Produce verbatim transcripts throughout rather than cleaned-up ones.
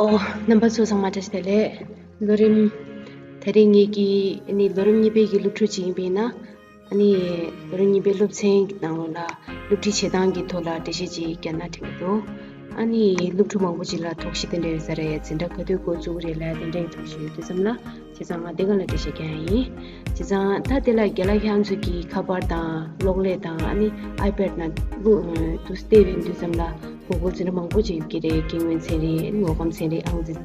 ཨོ། རྣམ་པ་ཚོ་ཚང་མ་བཀྲ་ཤིས་བདེ་ལེགས། ལོ་རིམ། དེ་རིང་ངེད་ཀྱི་ཨ་ནི་ལོ་རིམ་གཉིས་པའི་གི་སློབ་ཕྲུག་ཅིག་ཡིན་པས་ན། ཨ་ནི་ལོ་རིམ་གཉིས་པའི་སློབ་ཚན་གྱི་ནང་ལོགས་ལ་སློབ་ཁྲིད་བྱེད་སྟངས་ཀྱི་ཐོག་ལ་འགྲེལ་བཤད་ཅིག་བརྒྱབ་ན་དྲན་གྱི་འདུག་ཨ་ནི་སློབ་ཕྲུག་མང་པོ་ཅིག་ལ་དོགས་གཞི་དེ་འདྲ་ཡོད་ས་རེད། འཛིན་གྲྭ་ག་དུས་འགོ་བཙུགས་རེད་ལབ་དེ་འདྲའི་དོགས་གཞི་ཡོད་དུས་ཙམ་ལ། བྱས་ཙང་ང་འདི་སྒང་ལ་འགྲེལ་བཤད་རྒྱག་ཡ་ཡིན། བྱས་ཙང་ད་དེ་ལ་རྒན་ལགས་ཁྱེད་ཚོས་ཀྱི་ཁ་པར་དང་གློག་ཀླད་དང་ཨ་ནི་ཨའི་པེཌ་ནང་བླུགས་དུས་བལྟས་པའི་དུས་ཙམ་ལ་གུ་གལ་འཛིན་གྲྭ་མང་པོ་ཅིག་ཡོད་ཀྱི་རེད། སྐྱེ་དངོས་ཚན་རིག་དངོས་ཁམས་ཚན་རིག་ཨང་རྩིས་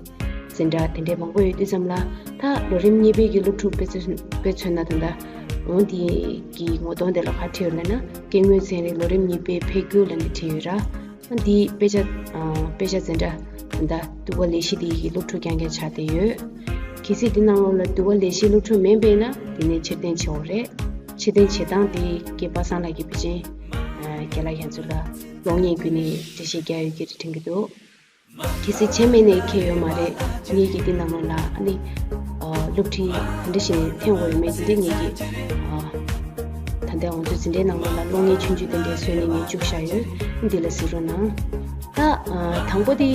འཛིན་གྲྭ་དེ་འདྲའི་མང་པོ་ཡོད་དུས་ཙམ་ལ། ད་ལོ་རིམ་གཉིས་པའི་གི་སློབ་ཕྲུག་དཔེ་མཚོན་དཔེ་མཚོན་ན་ད་ལྟ་འོ་འདི་གི་ངོ་གདོང་དེ་ལ་ག་རེ་བྲིས་ཡོད་ལབ་ན། སྐྱེ་དངོས་ཚན་རིག་ལོ་རིམ་གཉིས་པའི་འཕེལ་འགྱུར་ལབ་ནས་བྲིས་ཡོད་ར། འདི་དཔེ་ཆ་ཨ་དཔེ་ཆ་འཛིན་གྲྭ་ད་ལྟ་འདུལ་བ་ལས་གཞི་འདི་གི་སློབ་ཕྲུག་རྐྱང་རྐྱང་ཆགས་བསྡད་ཡོད། གལ་སྲིད་འདི་ནང་ལོགས་ལ་འདུལ་བ་ལས་གཞིའི་སློབ་ཕྲུག་མིན་པས་ན་དེ་ནས་ཕྱིར་འཐེན་བྱེད་དགོས་རེད། ཕྱིར་འཐེན་བྱེད་སྟངས་དེ་རྒན་པ་སངས་ལགས་ཀྱིས་ཕལ་ཆེར་ཨ་རྒན་ལགས་ཁྱེད་ཚོ་ལ་གློག་བརྙན་བརྒྱུད་ནས་འགྲེལ་བཤད་རྒྱག་ཡོད་ཀྱི་རེད་དྲན་གྱི་འདུག་གལ་སྲིད་བྱས་མེད་ནའི་ཁྱད་ཡོད་མ་རེད། ངེད་ཀྱིས་འདི་ནང་ལོགས་ལ་ཨ་ནི་ཨ་སློབ་ཁྲིད་ག་འདྲ་ཞིག་ནས་འཐེན་དགོས་ཡོད་མེད་དེ་འདྲ་ངེད་ཀྱིས་ཨ་ད་ལྟ་ང་ཚོའི་འཛིན་གྲྭའི་ནང་ལོགས་ལ་གློག་བརྙན་ཆུང་ཆུང་དེ་འདྲ་བཟོས་ནས་ངས་བཅུག་བཞག་ཡོད། འདི་ལ་གཟིགས་རོགས་གནང་། ད་ཨ་དང་པོ་དེ་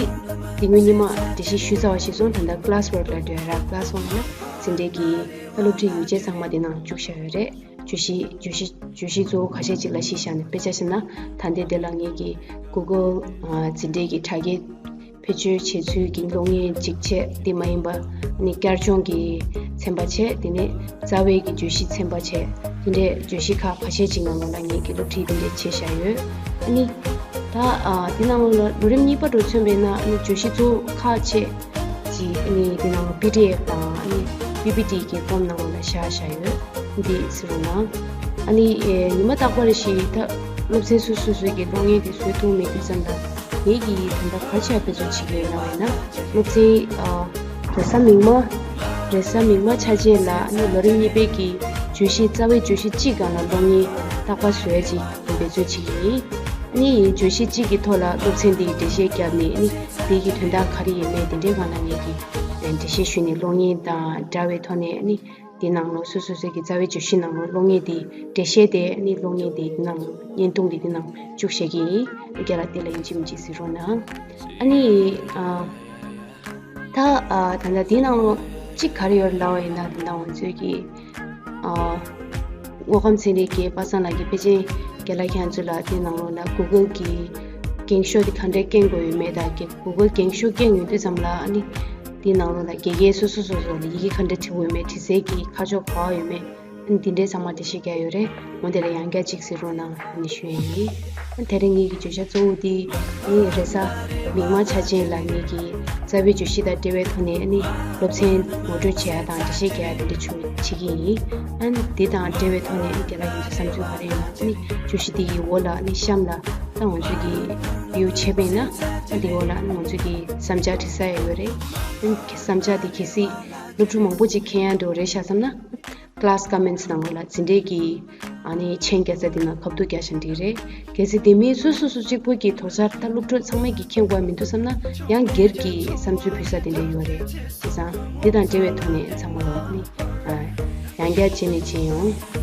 དེ་སྔོན་ཉི་མ་འགྲེལ་བཤད་ཞུས་ཚར་བ་ཞིག་སོང་། ད་ལྟ་ཀི་ལཱ་སི་ཝརྐ་ལབ་འདྲ་ར། ཀི་ལཱ་སི་ཝརྐ་ལབ་ན་འཛིན་གྲྭའི་གི་ད་སློབ་ཁྲིད་ཡིག་ཆ་ཚང་མ་དེ་ནང་བཅུག་བཞག་ཡོད་རེད། བརྗོད་གཞི་བརྗོད་གཞི་བརྗོད་གཞི་གཙོ་བོ་ཁ་ཤས་ཅིག་ལ་གཞི་བཞག་ནས་དཔེ་ཆ་བཞག་ན། ད་ལྟའི་དེ་ལ་ངེད་ཀྱི་གུ་གལ་ཨ་འཛིན་གྲྭའི་གི་དྲ་རྒྱའི་བེད་སྤྱོད་བྱེད་ཚུལ་གྱི་གློག་བརྙན་གཅིག་བྱས། དེ་མ་ཡིན་པ་ནི་བསྐྱར་སྦྱོང་གི་ཚན་པ་བྱས། དེ་ནས་རྩ་བའི་གི་བརྗོད་གཞི་ཚན་པ་བྱས། དེ་འདྲའི་བརྗོད་གཞི་ཁག་ཁ་ཤས་ཅིག་ནང་ལོགས་ལ་ངེད་ཀྱིས་སློབ་ཁྲིད་དེ་འདྲ་བྱས་བཞག་ཡོད། ཨ་ནི་ད་ཨ་དེ་ནང་ལོགས་ལ་ལོ་རིམ་གཉིས་པ་འགྲོ་ཚུན་པའི་ནང་ཨ་ནི་བརྗོད་གཞི་གཙོ་བོ་ཁག་ཆེ་ཅིག་ཨ་ནི་དེ་ནང་པི་ཌི་ཨེཕ་དང་ཨ་ནི་པི་པི་ཊི་གི་ཧྥོམ་ནང་ལོགས་ལ་བཞག་བཞག་ཡོད། འདི་གཟིགས་རོགས་གནང་། ཨ་ནི་ཨེ་ཉི་མ་རྟག་པར་ཞིག་ད་སློབ་ཚན་སོ་སོ་སོ་སོའི་གི་གློག་བརྙན་དེ་བཟོ་ཐུབ་མེད་དུས་ཙམ་ལ། ངེད་ཀྱིས་ད་ལྟ་ག་རེ་བྱས་འབད་བརྩོན་བྱེད་ཀྱི་ཡོད་ལབ་ན། སློབ་ཚན་ཨ་རེས་གཟའ་མིག་དམར། རེས་གཟའ་མིག་དམར་ཆ་ཅན་ལ་ཨ་ནི་ལོ་རིམ་གཉིས་པའི་གི་བརྗོད་གཞི་རྩ་བའི་བརྗོད་གཞི་གཅིག་སྒང་ལ་གློག་བརྙན་རྟག་པར་བཟོ་ཡ་ཅིག་འབད་བརྩོན་བྱེད་ཀྱི་ཡིན། ཨ་ནི་བརྗོད་གཞི་གཅིག་གི་ཐོག་ལ་སློབ་ཚན་དེའི་འགྲེལ་བཤད་བརྒྱབ་ནས། ཨ་ནི་དེ་གི་དོན་དག་ག་རེ་ཡིན་མིན་དེ་འདྲའི་སྒང་ལ་ངེད་ཀྱིས་འགྲེལ་བཤད་ཞུས་ནས་གློག་བརྙན་དང་འདྲ་བའི་ཐོག་ནས། ཨ་ནི་དེ་ནང་ལོགས་སོ་སོ་སོའི་གི་རྩ་བའི་བརྗོད་གཞི་ནང་ལོགས་གློག་བརྙན་དེ་འགྲེལ་བཤད་དེ། ཨ་ནི་གློག་བརྙན་དེ་དེ་ནང་བརྙན་ཐུང་དེ་དེ་ནང་བཅུག་བཞག་གི་ཡིན། རྒན་ལགས་དེ་ལ་ཡིན་གཅིག་མིན་གཅིག་གཟིགས་རོགས་གནང་། ཨ་ནི་ཨ་ད་ཨ་ད་ལྟ་དེ་ནང་ལོགས་གཅིག་ག་རེ་ཡོད་ལབ་པ་ཡིན་ན། ད་ལྟ་ང་ཚོའི་གི་ཨ་དངོས་ཁམས་ཚན་རིག་གི་པ་སངས་ལགས་ཀྱིས་ཕལ་ཆེར་རྒན་ལགས་ཁྱེད་ཚོ་ལ་དེ་ནང་ལོགས་ལ་གུ་གལ་གྱི་འགེངས་ཤོག་དེ་ག་འདྲས་སྐྱོན་དགོས་ཡོད་མེད་དང་། གུ་གལ་འགེངས་ཤོག་སྐྱོན་ཡོང་དུས་ཙམ་ལ་ཨ་ནི་དེ་ནང་ལོགས་ལ་དགེ་རྒན་སོ་སོ་སོ་སོ་ལ་ཡི་གེ་ག་འདྲས་བྲིས་དགོས་ཡོད་མེད། བྲིས་སའི་གི་ཁ་ཕྱོགས་ག་པར་ཡོད་མེད། ཨ་ནི་དེ་འདྲས་ཚང་མ་འགྲེལ་བཤད་རྒྱག་ཡོད་རེད། འོ་དེ་ལ་ཡང་བསྐྱར་གཅིག་གཟིགས་རོགས་གནང་ཨ་ནི་ཞུ་ཡ་ཡིན། ཨ་ནི་དེ་རིང་ངེད་ཀྱི་བརྗོད་བྱ་གཙོ་བོ་དེ་ཨ་ནི་རེས་གཟའ་མིག་དམར་ཆ་ཅན་ལ་ངེད་ཀྱི་རྩ་བའི་བརྗོད་གཞི་དང་འབྲེལ་བའི་ཐོག་ནས་ཨ་ནི་སློབ་ཚན་ངོ་སྤྲོད་བྱེད་ཡ་དང་འགྲེལ་བཤད་རྒྱག་ཡ་དེ་འདྲ་བྱུང་བྱེད་ཀྱི་ཡིན། ཨ་ནི་དེ་དང་འབྲེལ་བའི་ཐོག་ནས་ཨ་ནི་རྒན་ལགས་ཁྱེད་ཚོའི་བསམ་ཚུལ་ག་རེ་ཡོད་ན། ཨ་ནི་བརྗོད་གཞི་དེ་ཡི་འོག་ལ་ཨ་ནི་གཤམ་ལ་ད་ང་ཚོ་གི་བིའུ་བྱས་པ་ཡིན་ན། ཨ་དེའི་འོག་ལ་ཨ་ནི་ང་ཚོ་གི་བསམ་འཆར་བྲིས་ས་ཡ་ཡོད་རེད། ཨ་ནི་བསམ་འཆར་དེ་གལ་སྲིད་སློབ་ཕྲུག་མང་པོ་ཅིག་མཁྱེན་ཡ་འགྲོ་རེད་ཤག་བསམ་ན། ཀི་ལཱ་སི་ཀོ་མེན་ཊི་སི་ནང་ལོགས་ལ་འཛིན་གྲྭའི་གི་ཨ་ནི་མཆན་རྒྱག་ས་དེ་ནང་ཁ་ཐུག་རྒྱག་བཞག་འགྲིག་རེད། གལ་སྲིད་དེ་མིན་སོ་སོ་སོ་གཅིག་པོ་གི་དོགས་འཆར་ད་སློབ་ཕྲུག་ཚང་མས་གི་མཁྱེན་དགོས་མི་འདུག་བསམ་ན། ཡང་སྒེར་གྱི་བསམ་ཚུལ་ཕུལ་ས་དེ་འདྲ་ཡོད་རེད། བྱས་ཙང་འདི་དང་འབྲེལ་བའི་ཐོག་ནས་ཚང་མ་ལ་ནི་ཨ་ཡང་བསྐྱར་བྱས་ནས་བྱས་ཡོང་